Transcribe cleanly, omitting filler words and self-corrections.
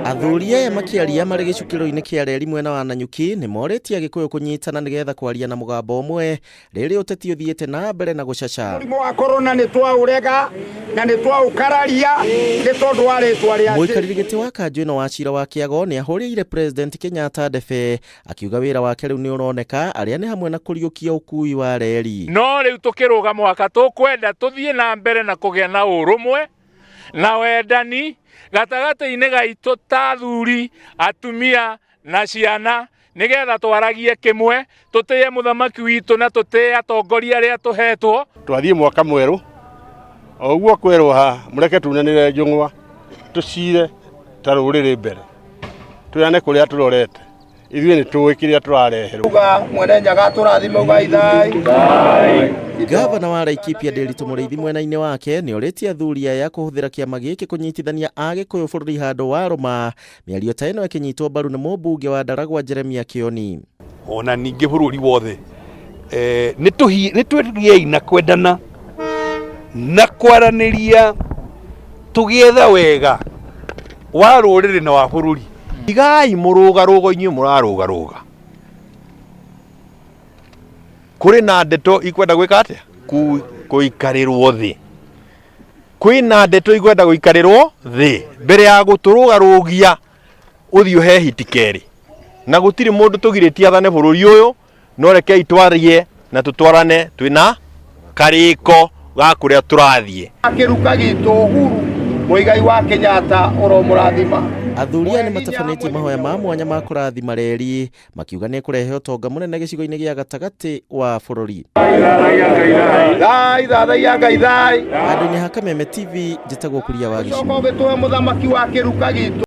Athuri aya makĩaria marĩ gĩcukĩro-inĩ kĩa reri mwena wa Nanyuki nĩ morĩtie Agĩkũyũ kũnyitana nĩgetha kwaria na mũgambo ũmwe rĩrĩ ũteti ũthiĩte na mbere na gũcaca. Mũrimũ wa corona nĩ twaũrega na nĩ twaũkararia nĩ tondũ wa rĩtwa rĩa Mũikarĩri gĩtĩ wa kanjũ ĩno wa cira wa Kĩago nĩ ahũrĩire President Kenyatta ndebe akiuga wĩra wake rĩu nĩ ũroneka arĩa nĩ hamwe na kũriũkia ũkui wa reri. No rĩu tũkĩrũga mwaka tũkwenda tũthiĩ na mbere na kũgĩa na ũrũmwe na wendani gatagatĩ-inĩ gaitũ ta athuri, atumia na ciana nĩgetha twaragie kĩmwe, tũtĩe mũthamaki witũ na tũtĩe atongoria arĩa tũhetwo. Twathiĩ mwaka mwerũ o ũguo kwerwo haha mũreke tunanĩre njũng'wa tũcire ta rũrĩrĩ mbere twĩrane kũrĩa tũrorete ithuĩ nĩ tũĩ kĩrĩa tũrareherwo. Uga Mwene Nyaga tũrathime ugai thai. Gavana wa Laikipia Ndiritu Mũrĩithi mwena-inĩ wake nĩ orĩtie athuri aya kũhũthĩra kĩama gĩkĩ kũnyitithania Agĩkũyũ bũrũri handũ wa rũma. Mĩario ta ĩno ĩkĩnyitwo mbaru nĩ mũmbunge wa Ndaragwa Jeremia Kĩoni. Ona ningĩ bũrũri wothe nĩ twĩgĩei na kwendana na kwaranĩria tũgĩetha wega wa rũrĩrĩ na wa bũrũri. Tigai mũrũgarũgo inyuĩ mũrarũgarũga. Kũrĩ na ndeto ikwenda gwĩka atĩa? Kũikarĩrwo thĩ. Kwĩna ndeto ikwenda gũikarĩrwo thĩ mbere ya gũtũrũgarũgia ũthiĩ ũhe hiti kerĩ. Na gũtirĩ mũndũ tũgirĩtie athane bũrũri ũyũ, no rekei twarie na tũtwarane twĩna karĩko ga kũrĩa tũrathiĩ. Kĩruka gitũ Uhuru Muigai wa Kenyatta ũromũrathima. Athuri aya nĩ matabanĩtie mahoya ma mwanya ma kũrathima reri, makiuga nĩ ĩkũrehe ũtonga mũnene gĩcigo-inĩ gĩa gatagatĩ wa bũrũri. Thai thathaiya Ngai thai. Handũ-inĩ ha Kameme TV, njĩtagwo Kuria wa Coka Gĩcungi. ũgĩtũhe mũthamaki wa kĩruka gitũ.